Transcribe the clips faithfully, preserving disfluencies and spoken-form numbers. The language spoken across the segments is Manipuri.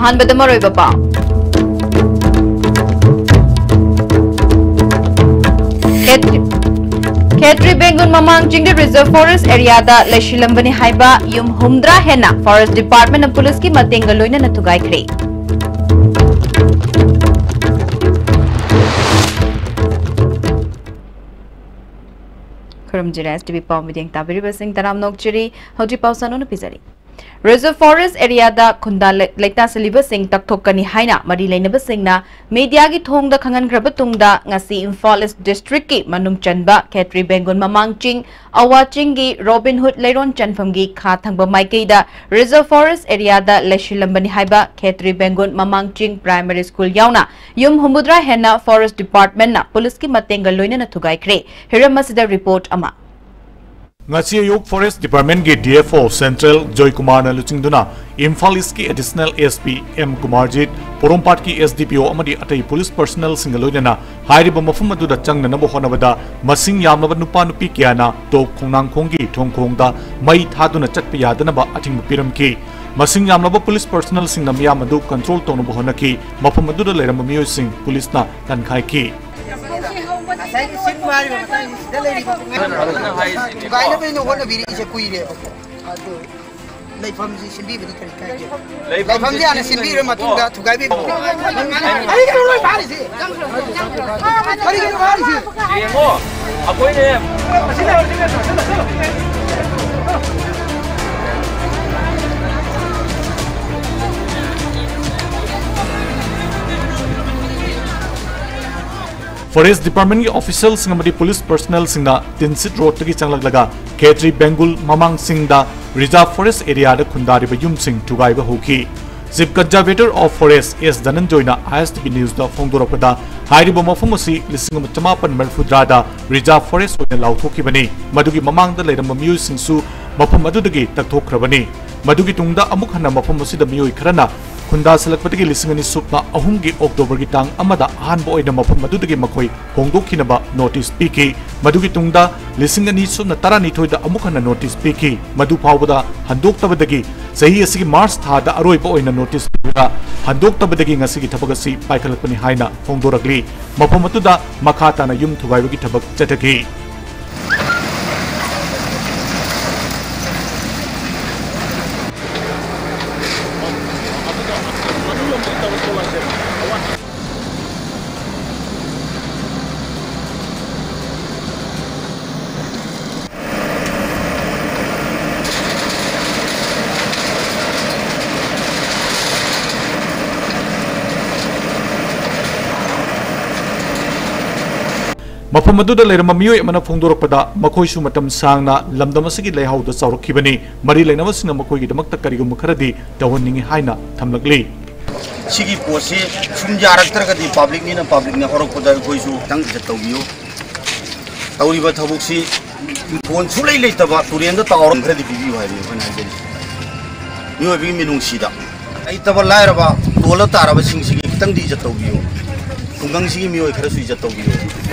ꯑꯍꯥꯟꯕꯗ ꯃꯔꯨꯑꯣꯏꯕ ꯄꯥꯎ꯫ ꯈꯦꯇ꯭ꯔꯤ, ꯈꯦꯇ꯭ꯔꯤ ꯕꯦꯡꯒꯨꯜ ꯃꯃꯥꯡ ꯆꯤꯡꯗ Reserve Forest areaꯗ ꯂꯩꯁꯤꯜꯂꯝꯕꯅꯤ ꯍꯥꯏꯕ ꯌꯨꯝ ꯍꯨꯝꯗ꯭ꯔꯥ ꯍꯦꯟꯅ Forest Departmentꯅ ꯄꯨꯂꯤꯁꯀꯤ ꯃꯇꯦꯡꯒ ꯂꯣꯏꯅꯅ ꯊꯨꯒꯥꯏꯈ꯭ꯔꯦ꯫ ꯈꯨꯔꯨꯝꯖꯔꯤ, S T V ꯄꯥꯎ ꯃꯤꯠꯌꯦꯡ ꯇꯥꯕꯤꯔꯤꯕꯁꯤꯡ ꯇꯔꯥꯝꯅ ꯑꯣꯛꯆꯔꯤ꯫ ꯍꯧꯖꯤꯛ ꯄꯥꯎ ꯁꯟꯗꯣꯛꯅ ꯄꯤꯖꯔꯤ꯫ Reserve Forest areaꯗ ꯈꯨꯟꯗꯥ ꯂꯩ-, ꯂꯩꯇꯥꯁꯤꯜꯂꯤꯕꯁꯤꯡ ꯇꯛꯊꯣꯛꯀꯅꯤ ꯍꯥꯏꯅ ꯃꯔꯤ ꯂꯩꯅꯕꯁꯤꯡꯅ mediaꯒꯤ ꯊꯣꯡꯗ ꯈꯪꯍꯟꯈ꯭ꯔꯕ ꯇꯨꯡꯗ, ꯉꯁꯤ ꯏꯝꯐꯥꯜ East districtꯀꯤ ꯃꯅꯨꯡ ꯆꯟꯕ ꯈꯦꯇ꯭ꯔꯤ ꯕꯦꯡꯒꯨꯜ ꯃꯃꯥꯡ ꯆꯤꯡ, ꯑꯋꯥ ꯆꯤꯡꯒꯤ ꯔꯣꯕꯤꯟ ꯍꯨꯗ ꯂꯩꯔꯣꯟ ꯆꯟꯐꯝꯒꯤ ꯈꯥ ꯊꯪꯕ ꯃꯥꯏꯀꯩꯗ Reserve Forest areaꯗ ꯂꯩꯁꯤꯜꯂꯝꯕꯅꯤ ꯍꯥꯏꯕ ꯈꯦꯇ꯭ꯔꯤ ꯕꯦꯡꯒꯨꯜ ꯃꯃꯥꯡ ꯆꯤꯡ Primary School ꯌꯥꯎꯅ ꯌꯨꯝ ꯍꯨꯝꯐꯨꯇꯔꯥ ꯍꯦꯟꯅ Forest Departmentꯅ ꯄꯨꯂꯤꯁꯀꯤ ꯃꯇꯦꯡꯒ ꯂꯣꯏꯅꯅ ꯊꯨꯒꯥꯏꯈ꯭ꯔꯦ꯫ ꯍꯤꯔꯝ ꯑꯁꯤꯗ report ꯑꯃ꯫ ꯉꯁꯤ ꯑꯌꯨꯛ Forest Departmentꯀꯤ D F O Central ꯖꯣꯏꯀꯨꯃꯥꯔꯅ ꯂꯨꯆꯤꯡꯗꯨꯅ Imphal Eastꯀꯤ Additional S P M Kumarjit, ꯄꯣꯔꯣꯝꯄꯥꯠꯀꯤ S D P O ꯑꯃꯗꯤ ꯑꯇꯩ ꯄꯨꯂꯤꯁ personnelꯁꯤꯡꯒ ꯂꯣꯏꯅꯅ ꯍꯥꯏꯔꯤꯕ ꯃꯐꯝ ꯑꯗꯨꯗ ꯆꯪꯅꯅꯕ ꯍꯣꯠꯅꯕꯗ ꯃꯁꯤꯡ ꯌꯥꯝꯂꯕ ꯅꯨꯄꯥ ꯅꯨꯄꯤ ꯀꯌꯥꯅ ꯇꯣꯞ ꯈꯣꯡꯅꯥꯡꯈꯣꯡꯒꯤ ꯊꯣꯡꯈꯣꯡꯗ ꯃꯩ ꯊꯥꯗꯨꯅ ꯆꯠꯄ ꯌꯥꯗꯅꯕ ꯑꯊꯤꯡꯕ ꯄꯤꯔꯝꯈꯤ꯫ ꯃꯁꯤꯡ ꯌꯥꯝꯂꯕ ꯄꯨꯂꯤꯁ personnelꯁꯤꯡꯅ ꯃꯤꯌꯥꯝ ꯑꯗꯨ control ꯇꯧꯅꯕ ꯍꯣꯠꯅꯈꯤ꯫ ꯃꯐꯝ ꯑꯗꯨꯗ ꯂꯩꯔꯝꯕ ꯃꯤꯑꯣꯏꯁꯤꯡ ꯄꯨꯂꯤꯁꯅ ꯀꯟꯈꯥꯏꯈꯤ꯫ ꯉꯁꯥꯏꯒꯤ ꯁꯤꯠ ꯃꯥꯔꯤꯕ ꯃꯇꯥꯡꯁꯤꯗ ꯂꯩꯔꯤꯕ ꯊꯨꯒꯥꯏꯅꯕ ꯑꯩꯅ ꯍꯣꯠꯅꯕꯤꯔꯛꯏꯁꯦ ꯀꯨꯏꯔꯦꯕꯀꯣ꯫ ꯑꯗꯨ ꯂꯩꯐꯝꯁꯤ ꯁꯤꯟꯕꯤꯕꯗꯤ ꯀꯔꯤ ꯀꯥꯏꯒꯦ? ꯂꯩꯐꯝꯁꯤ ꯍꯥꯟꯅ ꯁꯤꯟꯕꯤꯔ ꯃꯇꯨꯡꯗ ꯊꯨꯒꯥꯏꯕꯤꯕ꯫ ꯀꯔꯤꯒꯤꯅꯣ ꯂꯣꯏ ꯐꯥꯔꯤꯁꯤ? ꯀꯔꯤꯒꯤꯅꯣ ꯐꯥꯔꯤꯁꯤ? ꯌꯦꯡꯉꯣ, ꯑꯩꯈꯣꯏꯅꯦ꯫ Forest Departmentꯀꯤ officialꯁꯤꯡ ꯑꯃꯗꯤ ꯄꯨꯂꯤꯁ personnelꯁꯤꯡꯅ ꯇꯤꯟꯁꯤꯠ ꯔꯣꯗꯇꯒꯤ ꯆꯪꯂꯛꯂꯒ ꯈꯦꯇ꯭ꯔꯤ ꯕꯦꯡꯒꯨꯜ ꯃꯃꯥꯡ ꯆꯤꯡꯗ Reserve Forest areaꯗ ꯈꯨꯟꯗꯥꯔꯤꯕ ꯌꯨꯝꯁꯤꯡ ꯊꯨꯒꯥꯏꯕ ꯍꯧꯈꯤ꯫ Chief Conservator of Forest S ꯙꯅꯟꯖꯣꯏꯅ I S T V Newsꯇ ꯐꯣꯡꯗꯣꯔꯛꯄꯗ, ꯍꯥꯏꯔꯤꯕ ꯃꯐꯝ ꯑꯁꯤ ꯂꯤꯁꯤꯡ ꯑꯃ ꯆꯃꯥꯄꯟ ꯃꯔꯤꯐꯨꯇꯔꯥꯗ Reserve Forest ꯑꯣꯏꯅ ꯂꯥꯎꯊꯣꯛꯈꯤꯕꯅꯤ꯫ ꯃꯗꯨꯒꯤ ꯃꯃꯥꯡꯗ ꯂꯩꯔꯝꯕ ꯃꯤꯑꯣꯏꯁꯤꯡꯁꯨ ꯃꯐꯝ ꯑꯗꯨꯗꯒꯤ ꯇꯛꯊꯣꯛꯈ꯭ꯔꯕꯅꯤ꯫ ꯃꯗꯨꯒꯤ ꯇꯨꯡꯗ ꯑꯃꯨꯛ ꯍꯟꯅ ꯃꯐꯝ ꯑꯁꯤꯗ ꯃꯤꯑꯣꯏ ꯈꯔꯅ ꯈꯨꯟꯗꯥꯁꯤꯜꯂꯛꯄꯗꯒꯤ ꯂꯤꯁꯤꯡ ꯑꯅꯤ ꯁꯨꯞꯅ ꯑꯍꯨꯝꯒꯤ ꯑꯣꯛꯇꯣꯕꯔꯒꯤ ꯇꯥꯡ ꯑꯃꯗ ꯑꯍꯥꯟꯕ ꯑꯣꯏꯅ ꯃꯐꯝ ꯑꯗꯨꯗꯒꯤ ꯃꯈꯣꯏ ꯍꯣꯡꯗꯣꯛꯈꯤꯅꯕ ꯅꯣꯇꯤꯁ ꯄꯤꯈꯤ꯫ ꯃꯗꯨꯒꯤ ꯇꯨꯡꯗ ꯂꯤꯁꯤꯡ ꯑꯅꯤ ꯁꯨꯞꯅ ꯇꯔꯥꯅꯤꯊꯣꯏꯗ ꯑꯃꯨꯛ ꯍꯟꯅ ꯅꯣꯇꯤꯁ ꯄꯤꯈꯤ꯫ ꯃꯗꯨ ꯐꯥꯎꯕꯗ ꯍꯟꯗꯣꯛꯇꯕꯗꯒꯤ ꯆꯍꯤ ꯑꯁꯤꯒꯤ ꯃꯥꯔꯆ ꯊꯥꯗ ꯑꯔꯣꯏꯕ ꯑꯣꯏꯅ ꯅꯣꯇꯤꯁ ꯄꯤꯔꯒ ꯍꯟꯗꯣꯛꯇꯕꯗꯒꯤ ꯉꯁꯤꯒꯤ ꯊꯕꯛ ꯑꯁꯤ ꯄꯥꯏꯈꯠꯂꯛꯄꯅꯤ ꯍꯥꯏꯅ ꯐꯣꯡꯗꯣꯔꯛꯂꯤ꯫ ꯃꯐꯝ ꯑꯗꯨꯗ ꯃꯈꯥ ꯇꯥꯅ ꯌꯨꯝ ꯊꯨꯒꯥꯏꯕꯒꯤ ꯊꯕꯛ ꯆꯠꯊꯈꯤ꯫ ꯃꯐꯝ ꯑꯗꯨꯗ ꯂꯩꯔꯝꯕ ꯃꯤꯑꯣꯏ ꯑꯃꯅ ꯐꯣꯡꯗꯣꯔꯛꯄꯗ, ꯃꯈꯣꯏꯁꯨ ꯃꯇꯝ ꯁꯥꯡꯅ ꯂꯝꯗꯝ ꯑꯁꯤꯒꯤ ꯂꯩꯍꯥꯎꯗ ꯆꯥꯎꯔꯛꯈꯤꯕꯅꯤ꯫ ꯃꯔꯤ ꯂꯩꯅꯕꯁꯤꯡꯅ ꯃꯈꯣꯏꯒꯤꯗꯃꯛꯇ ꯀꯔꯤꯒꯨꯝꯕ ꯈꯔꯗꯤ ꯇꯧꯍꯟꯅꯤꯡꯏ ꯍꯥꯏꯅ ꯊꯝꯂꯛꯂꯤ꯫ ꯁꯤꯒꯤ ꯄꯣꯠꯁꯤ ꯁꯨꯝ ꯌꯥꯔꯛꯇ꯭ꯔꯒꯗꯤ ꯄꯕ꯭ꯂꯤꯛꯅꯤꯅ, ꯄꯕ꯭ꯂꯤꯛꯅ ꯍꯧꯔꯛꯄꯗ ꯑꯩꯈꯣꯏꯁꯨ ꯈꯤꯇꯪ ꯏꯖꯠ ꯇꯧꯕꯤꯌꯨ꯫ ꯇꯧꯔꯤꯕ ꯊꯕꯛꯁꯤ ꯏꯪꯈꯣꯜ ꯁꯨꯡꯂꯩ ꯂꯩꯇꯕ ꯇꯨꯔꯦꯟꯗ ꯇꯥꯎꯔꯝ ꯈꯔꯗꯤ ꯄꯤꯕꯤꯌꯨ ꯍꯥꯏꯕꯅꯤ ꯑꯩꯈꯣꯏꯅ ꯍꯥꯏꯖꯔꯤꯁꯤ꯫ ꯃꯤꯑꯣꯏꯕꯒꯤ ꯃꯤꯅꯨꯡꯁꯤꯗ ꯂꯩꯇꯕ ꯂꯥꯏꯔꯕ ꯇꯣꯜꯂ ꯇꯥꯔꯕꯁꯤꯡꯁꯤꯒꯤ ꯈꯤꯇꯪꯗꯤ ꯏꯖꯠ ꯇꯧꯕꯤꯌꯨ꯫ ꯈꯨꯡꯒꯪꯁꯤꯒꯤ ꯃꯤꯑꯣꯏ ꯈꯔꯁꯨ ꯏꯖꯠ ꯇꯧꯕꯤꯌꯨ꯫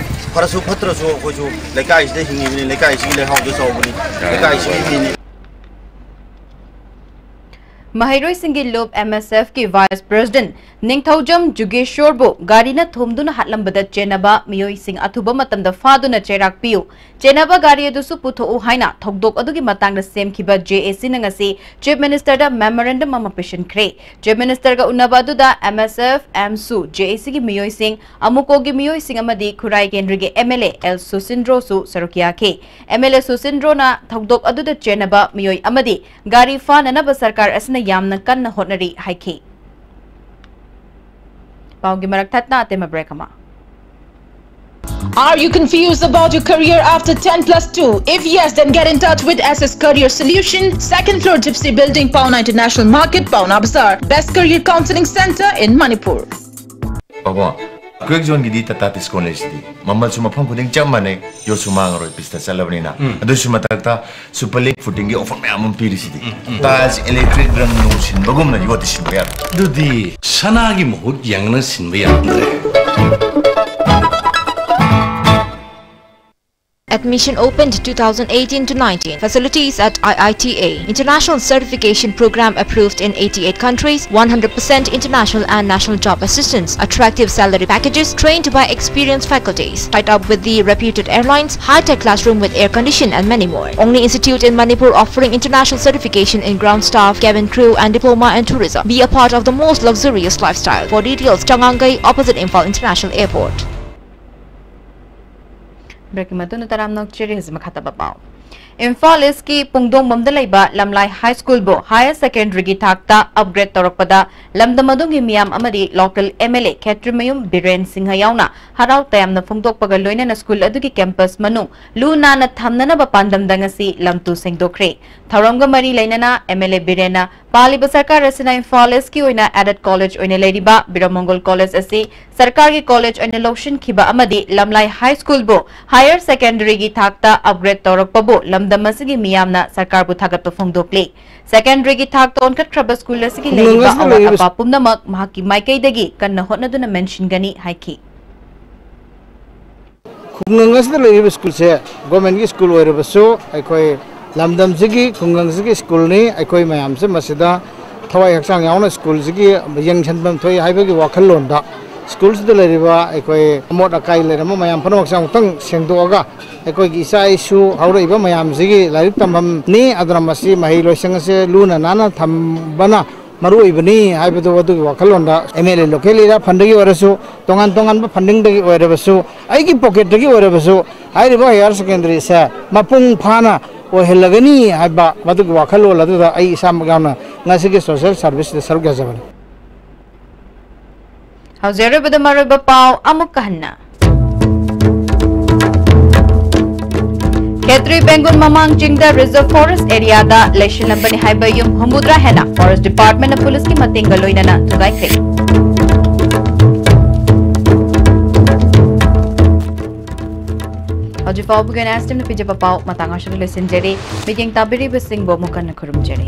ꯐꯔꯁꯨ ꯐꯠꯇ꯭ꯔꯁꯨ ꯑꯩꯈꯣꯏꯁꯨ ꯂꯩꯀꯥꯏꯁꯤꯗ ꯍꯤꯡꯉꯤꯕꯅꯤ, ꯂꯩꯀꯥꯏꯁꯤꯒꯤ ꯂꯩꯍꯥꯎꯗ ꯆꯥꯎꯕꯅꯤ, ꯂꯩꯀꯥꯏꯁꯤꯒꯤ ꯃꯤꯅꯤ꯫ ꯃꯍꯩꯔꯣꯏꯁꯤꯡꯒꯤ ꯂꯨꯞ, ꯑꯦꯝ ꯑꯦꯁ ꯑꯦꯐꯀꯤ ꯚꯥꯏꯁ ꯄ꯭ꯔꯦꯁꯤꯗꯦꯟꯠ ꯅꯤꯡꯊꯧꯖꯝ ꯖꯨꯒꯦꯁ꯭ꯋꯔꯕꯨ ꯒꯥꯔꯤꯅ ꯊꯣꯝꯗꯨꯅ ꯍꯥꯠꯂꯝꯕꯗ ꯆꯦꯟꯅꯕ ꯃꯤꯑꯣꯏꯁꯤꯡ ꯑꯊꯨꯕ ꯃꯇꯝꯗ ꯐꯥꯗꯨꯅ ꯆꯩꯔꯥꯛ ꯄꯤꯌꯨ, ꯆꯦꯟꯅꯕ ꯒꯥꯔꯤ ꯑꯗꯨꯁꯨ ꯄꯨꯊꯣꯛꯎ ꯍꯥꯏꯅ ꯊꯧꯗꯣꯛ ꯑꯗꯨꯒꯤ ꯃꯇꯥꯡꯗ ꯁꯦꯝꯈꯤꯕ ꯖꯦ ꯑꯦ ꯁꯤꯅ ꯉꯁꯤ ꯆꯤꯐ ꯃꯤꯅꯤꯁꯇꯔꯗ ꯃꯦꯃꯣꯔꯦꯟꯗꯝ ꯑꯃ ꯄꯤꯁꯤꯟꯈ꯭ꯔꯦ꯫ ꯆꯤꯐ ꯃꯤꯅꯤꯁꯇꯔꯒ ꯎꯅꯕ ꯑꯗꯨꯗ ꯑꯦꯝ ꯑꯦꯁ ꯑꯦꯐ, ꯑꯦꯝꯁꯨ, ꯖꯦ ꯑꯦ ꯁꯤꯒꯤ ꯃꯤꯑꯣꯏꯁꯤꯡ, ꯑꯃꯨꯀꯣꯒꯤ ꯃꯤꯑꯣꯏꯁꯤꯡ ꯑꯃꯗꯤ ꯈꯨꯔꯥꯏ ꯀꯦꯟꯗ꯭ꯔꯒꯤ ꯑꯦꯝ ꯑꯦꯜ ꯑꯦ ꯑꯦꯜ ꯁꯨꯁꯤꯟꯗ꯭ꯔꯣꯁꯨ ꯁꯔꯨꯛ ꯌꯥꯈꯤ꯫ ꯑꯦꯝ ꯑꯦꯜ ꯑꯦ ꯁꯨꯁꯤꯟꯗ꯭ꯔꯣꯅ ꯊꯧꯗꯣꯛ ꯑꯗꯨꯗ ꯆꯦꯟꯅꯕ ꯃꯤꯑꯣꯏ ꯑꯃꯗꯤ ꯒꯥꯔꯤ ꯐꯥꯅꯅꯕ ꯁꯔꯀꯥꯔ ꯑꯁꯤꯅ ꯌꯥꯝꯅ ꯀꯟꯅ ꯍꯣꯠꯅꯔꯤ ꯍꯥꯏꯈꯤ꯫ ꯄꯥꯎꯒꯤ ꯃꯔꯛ ꯊꯠꯅ ꯑꯇꯦꯝꯕ ꯕ꯭ꯔꯦꯛ ꯑꯃ꯫ Are you confused about your career after ten plus two? If yes, then get in touch with S S Career Solution, second floor Gypsy Building, Paona International Market, Paona Bazaar. Best career counseling center in Manipur. ꯄꯥꯕꯨꯡ, ꯀ꯭ꯋꯦꯛ ꯖꯣꯟꯒꯤꯗꯤ ꯇꯥꯇꯥ ꯇꯤꯁꯀꯣꯟ ꯂꯩꯁꯤꯗꯤ ꯃꯃꯜꯁꯨ ꯃꯐꯝ ꯈꯨꯗꯤꯡ ꯆꯞ ꯃꯥꯟꯅꯩ, ꯌꯣꯠꯁꯨ ꯃꯥꯡꯉꯔꯣꯏ, ꯄꯤꯁꯇ ꯆꯠꯂꯕꯅꯤꯅ꯫ ꯑꯗꯨꯁꯨ ꯃꯊꯛꯇ ꯁꯨꯄꯔ ꯂꯤꯛ ꯐꯨꯇꯤꯡꯒꯤ ꯑꯣꯐꯔ ꯃꯌꯥꯝ ꯑꯃ ꯄꯤꯔꯤꯁꯤꯗꯤ꯫ ꯇꯥꯏꯜꯁ, ꯏꯂꯦꯛꯇ꯭ꯔꯤꯛ, ꯔꯪ ꯅꯨꯡ ꯁꯤꯟꯕꯒꯨꯝꯅ ꯌꯣꯠꯇꯤ ꯁꯤꯟꯕ ꯌꯥꯔꯣꯏ꯫ ꯑꯗꯨꯗꯤ ꯁꯅꯥꯒꯤ ꯃꯍꯨꯠ ꯌꯦꯡꯅ ꯁꯤꯟꯕ ꯌꯥꯗ꯭ꯔꯦ꯫ Admission opened two thousand eighteen to nineteen. Facilities at I I T A. International certification program approved in eighty-eight countries, one hundred percent international and national job assistance, attractive salary packages, trained by experienced faculties, tied up with the reputed airlines, high-tech classroom with air condition and many more. Only institute in Manipur offering international certification in ground staff, cabin crew and diploma and tourism. Be a part of the most luxurious lifestyle. For details, Changangai, opposite Imphal International Airport. ꯕ꯭ꯔꯦꯛꯀꯤ ꯃꯇꯨꯡꯗ ꯇꯔꯥꯝꯅ ꯑꯣꯛꯆꯔꯤ꯫ ꯍꯧꯖꯤꯛ ꯃꯈꯥ ꯇꯥꯕ ꯄꯥꯎ꯫ ꯏꯝꯐꯥꯜ ꯏꯁꯀꯤ ꯄꯨꯡꯗꯣꯡꯕꯝꯗ ꯂꯩꯕ ꯂꯝꯂꯥꯏ ꯍꯥꯏ ꯁ꯭ꯀꯨꯜꯕꯨ ꯍꯥꯌꯔ ꯁꯦꯀꯦꯟꯗꯔꯤꯒꯤ ꯊꯥꯛꯇ ꯑꯞꯒ꯭ꯔꯦꯗ ꯇꯧꯔꯛꯄꯗ ꯂꯝꯗꯝ ꯑꯗꯨꯒꯤ ꯃꯤꯌꯥꯝ ꯑꯃꯗꯤ ꯂꯣꯀꯦꯜ ꯑꯦꯝ ꯑꯦꯜ ꯑꯦ ꯈꯦꯇ꯭ꯔꯤꯃꯌꯨꯝ ꯕꯤꯔꯦꯟ ꯁꯤꯡꯍ ꯌꯥꯎꯅ ꯍꯔꯥꯎ ꯇꯌꯥꯝꯅ ꯐꯣꯡꯗꯣꯛꯄꯒ ꯂꯣꯏꯅꯅ ꯁ꯭ꯀꯨꯜ ꯑꯗꯨꯒꯤ ꯀꯦꯝꯄꯁ ꯃꯅꯨꯡ ꯂꯨ ꯅꯥꯟꯅ ꯊꯝꯅꯅꯕ ꯄꯥꯟꯗꯝꯗ ꯉꯁꯤ ꯂꯝꯇꯨ ꯁꯦꯡꯗꯣꯛꯈ꯭ꯔꯦ꯫ ꯊꯧꯔꯝꯒ ꯃꯔꯤ ꯂꯩꯅꯅ ꯑꯦꯝ ꯑꯦꯜ ꯑꯦ ꯕꯤꯔꯦꯟꯅ ꯄꯥꯜꯂꯤꯕ ꯁꯔꯀꯥꯔ ꯑꯁꯤꯅ ꯏꯝꯐꯥꯜ ꯏꯁꯀꯤ ꯑꯣꯏꯅ ꯑꯦꯗꯦꯗ ꯀꯣꯂꯦꯖ ꯑꯣꯏꯅ ꯂꯩꯔꯤꯕ ꯕꯤꯔꯃꯪꯒꯣꯜ ꯀꯣꯂꯦꯖ ꯑꯁꯤ ꯁꯔꯀꯥꯔꯒꯤ ꯀꯣꯂꯦꯖ ꯑꯣꯏꯅ ꯂꯧꯁꯤꯟꯈꯤꯕ ꯑꯃꯗꯤ ꯂꯝꯂꯥꯏ ꯍꯥꯏ ꯁ꯭ꯀꯨꯜꯕꯨ ꯍꯥꯌꯔ ꯁꯦꯀꯦꯟꯗꯔꯤꯒꯤ ꯊꯥꯛꯇ ꯑꯞꯒ꯭ꯔꯦꯗ ꯇꯧꯔꯛꯄꯕꯨ ꯂꯝꯗꯝ ꯑꯁꯤꯒꯤ ꯃꯤꯌꯥꯝꯅ ꯁꯔꯀꯥꯔꯕꯨ ꯊꯥꯒꯠꯄ ꯐꯣꯡꯗꯣꯛꯂꯤ꯫ ꯁꯦꯀꯦꯟꯗꯔꯤꯒꯤ ꯊꯥꯛꯇ ꯑꯣꯟꯈꯠꯈ꯭ꯔꯕ ꯁ꯭ꯀꯨꯜ ꯑꯁꯤꯒꯤ ꯈꯨꯡꯒꯪ ꯂꯩꯔꯤꯕ ꯑꯁꯤꯗ ꯑꯋꯥꯠ ꯂꯩꯔꯤꯕ ꯑꯄꯥ ꯄꯨꯝꯅꯃꯛ ꯃꯍꯥꯛꯀꯤ ꯃꯥꯏꯀꯩꯗꯒꯤ ꯀꯟꯅ ꯍꯣꯠꯅꯗꯨꯅ ꯃꯦꯟꯁꯤꯟꯒꯅꯤ ꯍꯥꯏꯈꯤ꯫ ꯈꯨꯡꯒꯪ ꯑꯁꯤꯗ ꯂꯩꯔꯤꯕ ꯁ꯭ꯀꯨꯜꯁꯦ ꯒꯣꯔꯃꯦꯟꯒꯤ ꯁ꯭ꯀꯨꯜ ꯑꯣꯏꯔꯕꯁꯨ, ꯑꯩꯈꯣꯏ ꯂꯝꯗꯝꯁꯤꯒꯤ, ꯈꯨꯡꯒꯪꯁꯤꯒꯤ ꯁ꯭ꯀꯨꯜꯅꯤ꯫ ꯑꯩꯈꯣꯏ ꯃꯌꯥꯝꯁꯦ ꯃꯁꯤꯗ ꯊꯋꯥꯏ ꯍꯛꯆꯥꯡ ꯌꯥꯎꯅ ꯁ꯭ꯀꯨꯜꯁꯤꯒꯤ ꯌꯦꯡꯁꯤꯟꯐꯝ ꯊꯣꯛꯏ ꯍꯥꯏꯕꯒꯤ ꯋꯥꯈꯜꯂꯣꯟꯗ ꯁ꯭ꯀꯨꯜꯁꯤꯗ ꯂꯩꯔꯤꯕ ꯑꯩꯈꯣꯏ ꯑꯃꯣꯠ ꯑꯀꯥꯏ ꯂꯩꯔꯝꯕ ꯃꯌꯥꯝ ꯄꯨꯝꯅꯃꯛꯁꯦ ꯑꯃꯨꯛꯇꯪ ꯁꯦꯡꯗꯣꯛꯑꯒ, ꯑꯩꯈꯣꯏꯒꯤ ꯏꯆꯥ ꯏꯁꯨ ꯍꯧꯔꯛꯏꯕ ꯃꯌꯥꯝꯁꯤꯒꯤ ꯂꯥꯏꯔꯤꯛ ꯇꯝꯐꯝꯅꯤ꯫ ꯑꯗꯨꯅ ꯃꯁꯤ ꯃꯍꯩ ꯂꯣꯏꯁꯪ ꯑꯁꯦ ꯂꯨꯅ ꯅꯥꯟꯅ ꯊꯝꯕꯅ ꯃꯔꯨꯑꯣꯏꯕꯅꯤ ꯍꯥꯏꯕꯗꯨ, ꯑꯗꯨꯒꯤ ꯋꯥꯈꯜꯂꯣꯟꯗ M L A local area ꯐꯟꯗꯒꯤ ꯑꯣꯏꯔꯁꯨ, ꯇꯣꯉꯥꯟ ꯇꯣꯉꯥꯟꯕ ꯐꯟꯗꯤꯡꯗꯒꯤ ꯑꯣꯏꯔꯕꯁꯨ, ꯑꯩꯒꯤ ꯄꯣꯀꯦꯠꯇꯒꯤ ꯑꯣꯏꯔꯕꯁꯨ, ꯍꯥꯏꯔꯤꯕ ꯍꯥꯌꯔ ꯁꯦꯀꯦꯟꯗꯔꯤꯁꯦ ꯃꯄꯨꯡ ꯐꯥꯅ ꯑꯣꯏꯍꯜꯂꯒꯅꯤ ꯍꯥꯏꯕ ꯃꯗꯨꯒꯤ ꯋꯥꯈꯜꯂꯣꯟ ꯑꯗꯨꯗ ꯑꯩ ꯏꯁꯥꯃꯛ ꯌꯥꯎꯅ ꯉꯁꯤꯒꯤ ꯁꯣꯁꯦꯜ ꯁꯥꯔꯚꯤꯁꯇ ꯁꯔꯨꯛ ꯌꯥꯖꯕꯅꯤ꯫ ꯍꯧꯖꯤꯛ ꯑꯔꯣꯏꯕꯗ ꯃꯔꯨꯑꯣꯏꯕ ꯄꯥꯎ ꯑꯃꯨꯛꯀ ꯍꯟꯅ꯫ ꯈꯦꯇ꯭ꯔꯤ ꯕꯦꯡꯒꯨꯜ ꯃꯃꯥꯡ ꯆꯤꯡꯗ ꯔꯤꯖꯔꯚ ꯐꯣꯔꯦꯁ ꯑꯦꯔꯤꯌꯥꯗ ꯂꯩꯁꯤꯜꯂꯝꯕꯅꯤ ꯍꯥꯏꯕ ꯌꯨꯝ ꯍꯨꯝꯐꯨꯇꯔꯥ ꯍꯦꯟꯅ ꯐꯣꯔꯦꯁ ꯗꯤꯄꯥꯔꯠꯃꯦꯟꯅ ꯄꯨꯂꯤꯁꯀꯤ ꯃꯇꯦꯡꯒ ꯂꯣꯏꯅꯅ ꯊꯨꯒꯥꯏꯈ꯭ꯔꯦ꯫ ꯍꯧꯖꯤꯛ ꯐꯥꯎꯕꯒꯤ ꯑꯣꯏꯅ ꯑꯦꯁ ꯇꯤ ꯑꯦꯝꯅ ꯄꯤꯖꯕ ꯄꯥꯎ ꯃꯇꯥꯡ ꯑꯁꯤꯗ ꯂꯣꯏꯁꯤꯟꯖꯔꯤ꯫ ꯃꯤꯠꯌꯦꯡ ꯇꯥꯕꯤꯔꯤꯕꯁꯤꯡꯕꯨ ꯑꯃꯨꯛ ꯍꯟꯅ ꯈꯨꯔꯨꯝꯖꯔꯤ꯫